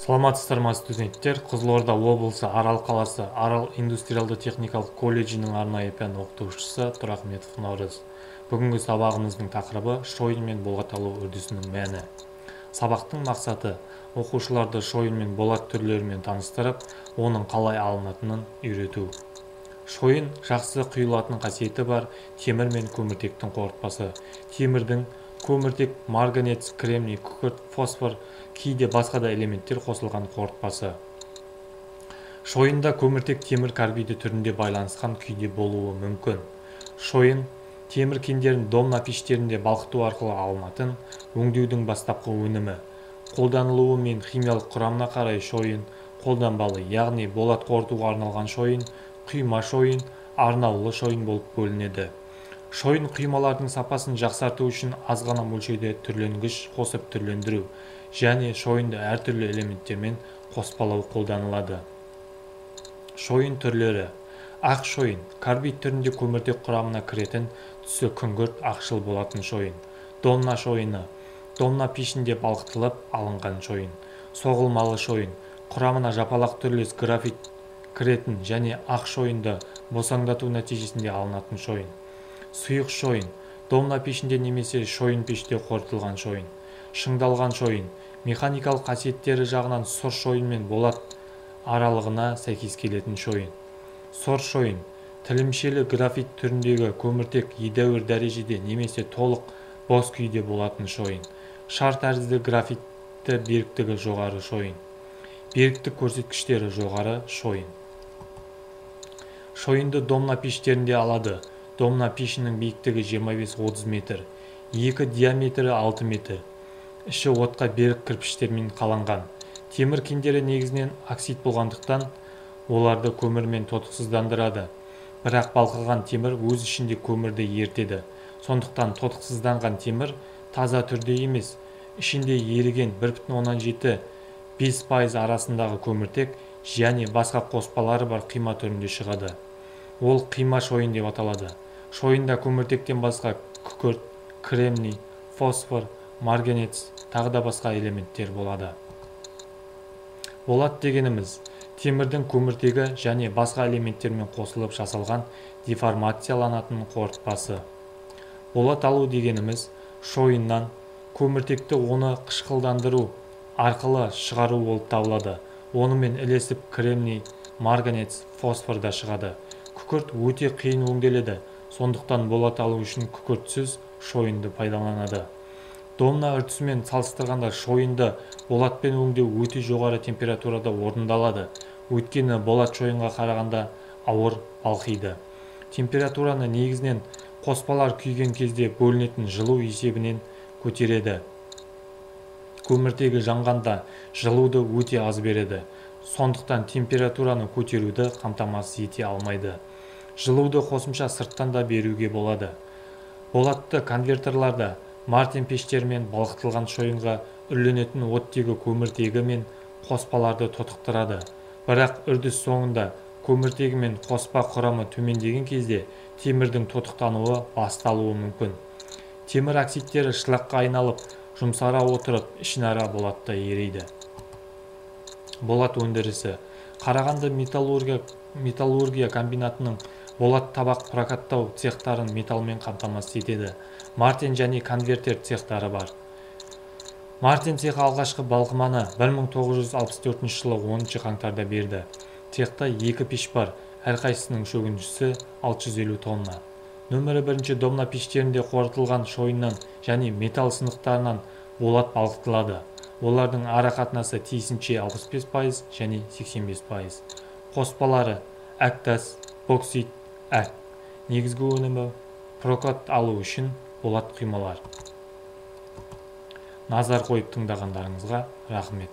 Саламатсыздар ма, студенттер? Қызылорда облысы, Арал қаласы, Арал индустриалды-техникалық колледжінің арнайы пән оқытушысы Тұрахметов Наурыз. Бүгінгі сабағымыздың тақырыбы шойын мен болат алу үрдісінің мәні. Сабақтың мақсаты оқушыларды шойын мен болат түрлерімен таныстырып, оның қалай алынатынын үйрету. Шойын жақсы құйылатын қасиеті бар темір мен көміртектің қорытпасы. Темірдің көміртек, марганец, кремний, күкірт, фосфор, кейде басқа да элементтер қосылған қорытпасы. Шойында көміртек темір карбиді түрінде байланысқан күйде болуы мүмкін. Шойын темір кендерін домна пештерінде балқыту арқылы алынатын өңдеудің бастапқы өнімі. Қолданылуы мен химиялық құрамына қарай шойын қолданбалы, яғни болат қорытуға арналған шойын, құйма шойын, арнаулы шойын болып бөлінеді. Шойын құймалардың сапасын жақсарту үшін аз ғана мөлшерде түрленгіш қосып түрлендіру және шойынды әртүрлі элементтермен қоспалау қолданылады. Шойын түрлері. Ақ шойын карбид түрінде көміртек құрамына кіретін, түсі күңгірт ақшыл болатын шойын. Домна шойыны домна пешінде балқытылып алынған шойын. Соғылмалы шойын құрамына жапалақ түрлес графит кіретін және ақ шойынды босаңдату нәтижесінде алынатын шойын. Сұйық шойын домна пешінде немесе шойын пеште қорытылған шойын. Шыңдалған шойын механикалық қасиеттері жағынан сұр шойын мен болат аралығына сәйкес келетін шойын. Сор шойын тілімшелі графит түріндегі көміртек едәуір дәрежеде немесе толық бос күйде болатын шойын. Шар тәрізді графитті беріктігі жоғары шойын. Беріктік көрсеткіштері жоғары шойын. Шойынды домна пештерінде алады. Домна пешінің биіктігі 25-30 метр, екі диаметрі 6 метр. Іші отқа берік кірпіштермен қаланған. Темір кендері негізінен оксид болғандықтан оларды көмірмен тотықсыздандырады. Бірақ балқыған темір өз ішінде көмірді ерітеді. Сондықтан тотықсызданған темір таза түрде емес, ішінде еріген 1,7-5% арасындағы көміртек және басқа қоспалары бар қима түрінде шығады. Ол қима шойын деп аталады. Шойында көміртектен басқа күкірт, кремний, фосфор, марганец, тағы да басқа элементтер болады. Болат дегеніміз темірдің көміртегі және басқа элементтермен қосылып жасалған деформацияланатын қорытпасы. Болат алу дегеніміз шойыннан көміртекті оны қышқылдандыру арқылы шығару болып табылады. Онымен ілесіп кремний, марганец, фосфор да шығады. Күкірт өте қиын өңделеді, сондықтан болат алу үшін күкіртсіз шойынды пайдаланады. Домна үрдісімен салыстырғанда шойынды болатпен өңдеу өте жоғары температурада орындалады. Өйткені болат шойынға қарағанда ауыр балқиды. Температураны негізінен қоспалар күйген кезде бөлінетін жылу есебінен көтереді. Көміртегі жанғанда жылуды өте аз береді. Сондықтан температураны көтеруді қамтамасыз ете алмайды. Жылуды қосымша сырттан да беруге болады. Болатты конвертерларда мартен пештерімен балқытылған шойынға үрленетін оттегі көміртегі мен қоспаларды тотықтырады. Бірақ үрдіс соңында көміртегі мен қоспа құрамы төмендеген кезде темірдің тотықтануы басталуы мүмкін. Темір оксидтері шылаққа айналып, жұмсара отырып, ішінара болатта ерейді. Болат өндірісі. Қарағанды металлургия комбинатының болат табақ прокаттау цехтарын металмен қамтамасыз етеді. Мартен және конвертер цехтары бар. Мартен цехы алғашқы балқыманы 1964 жылы 10 қаңтарда берді. Цехта екі пеш бар, әрқайсысының шөгіндісі 650 тонна. Нөмірі бірінші домна пештерінде қорытылған шойыннан және металл сынықтарынан болат балқытылады. Олардың ара қатынасы тиісінше 65% және 85%. Қоспалары әктас, боксит, әк. Негізгі өнімі прокат алу үшін болат құймалар. Назар қойып тыңдағандарыңызға рахмет.